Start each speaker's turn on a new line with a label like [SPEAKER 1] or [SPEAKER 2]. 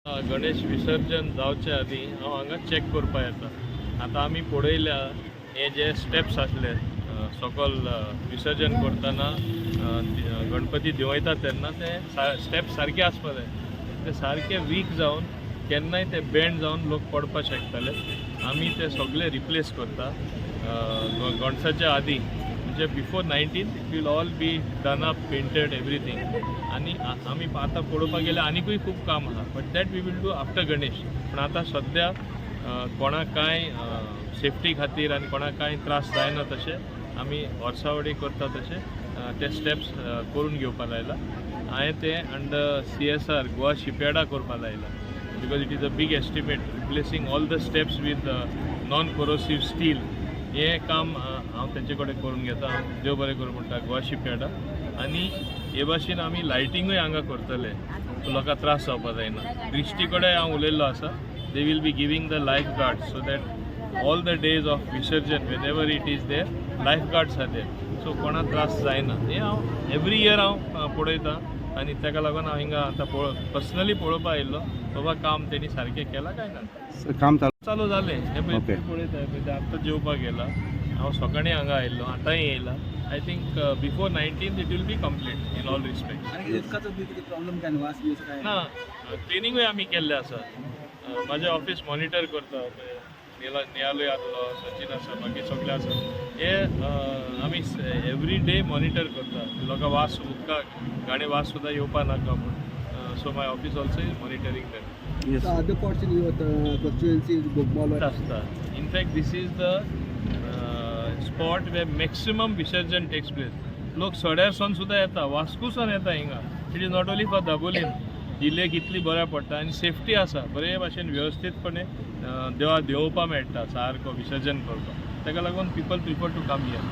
[SPEAKER 1] गणेश विसर्जन जावचे आदीं हांव हांगा चॅक करपा येता. आतां आमी पळयल्या, हे जे स्टेप्स आसले सकल विसर्जन करतना, गणपती देंवयता तेन्ना ते स्टेप्स सारके आसपा जाय. ते सारके वीक जावन केन्नाय ते बेंड जावन लोक पडपाक शकताले. आमी ते सगळे रिप्लेस करता गणसाच्या आदीं, म्हणजे before 19 it will all be done up, painted, everything. आनी आमी आतां पळोवपाक गेल्यार आनिकूय खूब काम आसा, but that we will do after Ganesh. पूण आतां सद्या कोणाक कांय सेफ्टी खातीर आनी कोणाक कांय त्रास जायना तशें आमी वर्सावडी करता तशें ते स्टेप्स करून घेवपा लायला हांवें. ते अंडर सीएसआर गोवा शिपयार्डा करपा लायला because it is a big estimate, replacing all the steps with non corrosive steel. हें काम हांव तेंचे कडेन करून घेता. हांव देव बरें करूं म्हणटा गोवा शिपयार्डा. आनी हे भाशेन आमी लायटिंगूय हांगा करतले, लोकांक त्रास जावपा जायना. दृश्टी कडेन हांव उलयल्लो आसा. They will be giving the life guard so that all the days of विसर्जन, whenever it is there, life guards are there, so कोणाक त्रास जायना. हें हांव एवरी इयर हांव पळयता आनी ताका लागून हांव हिंगा आतां पर्सनली पळोवपा आयिल्लो, बाबा काम तेणी सारकें केलां काय ना.
[SPEAKER 2] काम चालू
[SPEAKER 1] चालू जालें हें पळय. तुमी पळयता, हें पळय, ते आत्तां जेवपाक गेला. हांव सकाळीं हांगा आयिल्लो, आतांय येयला. I think before 19 it will be complete in all respect.
[SPEAKER 3] आणि उदकाचो बी कितें प्रॉब्लेम काय, वास बी असो काय?
[SPEAKER 1] ना, क्लिनिंगूय आमी केल्लें आसा. म्हाजें ऑफिस मॉनिटर करता. नियालूय आसलो, सचिन आसा, बाकी सगळे आसा. हे आमी एवरी डे मॉनिटर करता, लोकां वास, उदकाक घाणे वास सुद्दां येवपा नाका म्हूण. So my office also is monitoring that.
[SPEAKER 3] The other parts in your constituency, Bogmalo.
[SPEAKER 1] आसता. In fact, this is the spot where maximum विसर्जन takes place. लोक सड्यार सावन सुद्दां येता, वास्कोसून येता हिंगा. It is not only for Dabolim. ही लेक इतली बऱ्या पडटा आनी सेफ्टी आसा. बरे भाशेन वेवस्थीतपणे देवा देंवोवपा मेळटा सारको विसर्जन करपाक. ताका लागून people prefer to come here.